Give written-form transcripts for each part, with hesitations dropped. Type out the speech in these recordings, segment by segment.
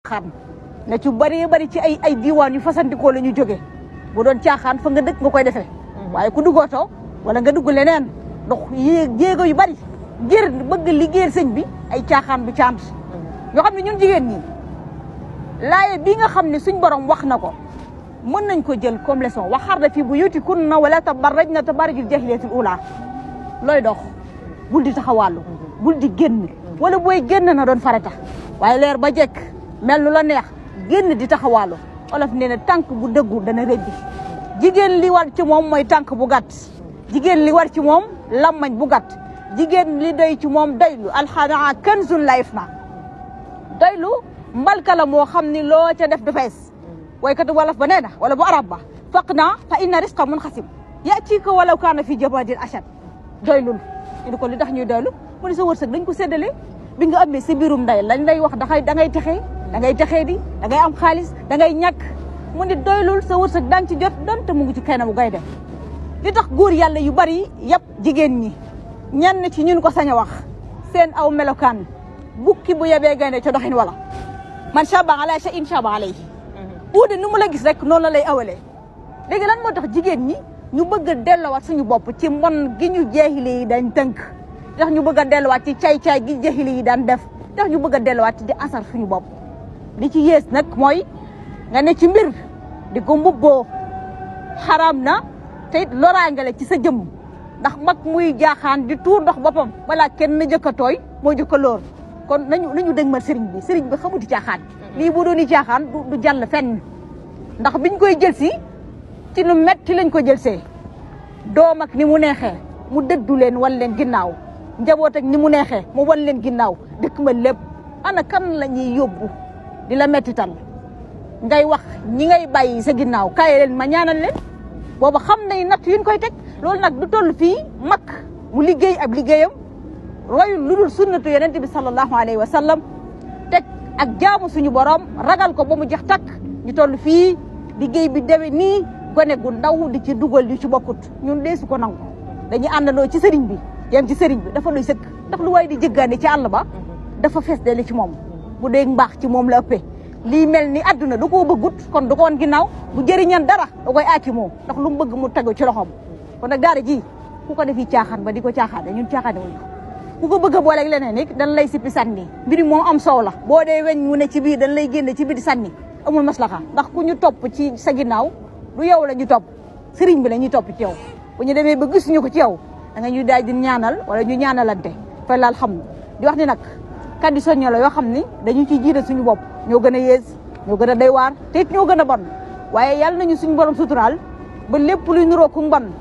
xam ne ci bari ci ay diiwaan yu fasantikoo la ñu jóge bu doon caaxaan fa nga dëkk nga koy defee waaye ku dugg oto wala nga dugg leneen ndox jéego yu bari ngir bëgg liggéeyal sëñ bi ay caaxaan bu caant ñoo xam ne ñun jigéen ñi laaye bi nga xam ne suñ borom wax na ko mën nañ ko jël comme leçon waxarna fi buyutikunna wala tabarrajna tabarrujal jahiliyatil ula looy dox bul di taxawàllu bul di génn wala booy génn na doon farata waaye leer ba jekk mel nu la neex génn di taxawàllu olof nee na tànk bu dëggu dana rëddi jigéen li war ci moom mooy tànk bu gàtt jigéen li war ci moom lammañ bu gàtt jigéen li doy ci moom doylu alxanaa kanzun la yafna doylu mbalka la moo xam ni loo ca def du fees waykat wolof ba nee na wala bu arab ba faq naa fa inna risqa munxasim yatika walaw kaana fi jabadil ashad doylul ñu ko li tax ñuy doylu mu ne sa wërsëg dañ ko séddale bi nga amee sa biirum nday lañ lay wax da ngay texee di da ngay am xaalis da ngay ñàkk mu ne doylul sa wërsëg daan ci jot donte mu ngi ci kanamu gaynde li tax góor yàlla yu bari yëpp jigéen ñi ñenn ci ñun ko sañ a wax seen aw melokaan bukki bu yebee gaynde ca doxin wala man shaba ala shay'in shaba alayhi uude nu mu la gis rek noonu la lay awalee léegi lan moo tax jigéen ñi ñu bëgg a delluwaat suñu bopp ci mbon gi ñu jeexile yi dañ tënk tax ñu bëgg a delluwaat ci caay-caay gi jeexile yi daan def tax ñu bëgg a delluwaat ci di asar suñu bopp li ci yées nag mooy nga ne ci mbir di ko mbubboo xaraam na te it loraange la ci sa jëmm ndax mag muy jaaxaan di tuur ndox boppam balaa kenn jëkk a tooy moo jëkk a lóor kon nañu dëgmal sëriñ bi xamuti caaxaan lii bu dooni caaxaan du jàll fenn ndax biñ koy jël si ci lu metti lañ ko jël see doom ak ni mu neexee mu dëddu leen wan leen ginnaaw njaboot ak ni mu neexee mu wan leen ginnaaw dëkk ma lépp ana kan la ñuy yóbbu di la mettital ngay wax ñi ngay bàyyi sa ginnaaw kaay leen ma ñaanal leen booba xam nañ natt yuñ koy teg loolu nag du toll fii mag mu liggéey ab liggéeyam royul lu dul sunnatu yonent bi sallallahu alayhi wa sallam teg ak jaamu suñu borom ragal ko ba mu jeex takk ñu toll fii liggéey bi dewe nii gone gu ndaw di ci dugal di ci bokkut ñun deesu ko nangu dañuy àndandoo ci sëriñ bi yem ci sëriñ bi dafa luy sëkk ndax lu waay di jëggaane ci àll ba dafa fees deli ci moom bu dee mbaax ci moom la ëppee lii mel ni àdduna du koo bëggut kon du ko woon ginnaaw bu jëriñan dara da koy aaki moom ndax lu mu bëgg mu tegu ci loxoom kon nag daara ji ku ko defi caaxaan ba di ko caaxaane ñun caaxaane wuñu ku ko bëgg a booleeg leneen it dañ lay sippi sànni mbiri moom am soow la boo dee weñ mu ne ci biir dañ lay génne ci biir sànni amul maslaxa ndax ku ñu topp ci sa ginnaaw du yow la ñu topp sëriñ bi la ñuy topp ci yow bu ñu demee ba gisuñu ko ci yow da nga ñuy daal di ñaanal wala ñu ñaanalante fa laal xam di wax ni nag kaddu soñño la yoo xam ni dañu ciy jiital suñu bopp ñoo gën a yées ñoo gën a doy waar te it ñoo gën a bon waaye yàlla nañu suñu borom suturaal ba lépp luy nuroo ku mbon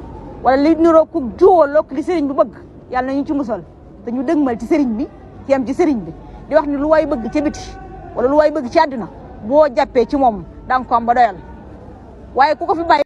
wala li nuroo ku juwaloog li sëriñ bi bëgg yàlla nañu ci musal te ñu dëgmal ci sëriñ bi ci yam ci sëriñ bi di wax ni lu waay bëgg ci biti wala lu waay bëgg ci àdduna boo jàppee ci moom da nga ko am ba doyal waaye ku ko fi bàyyi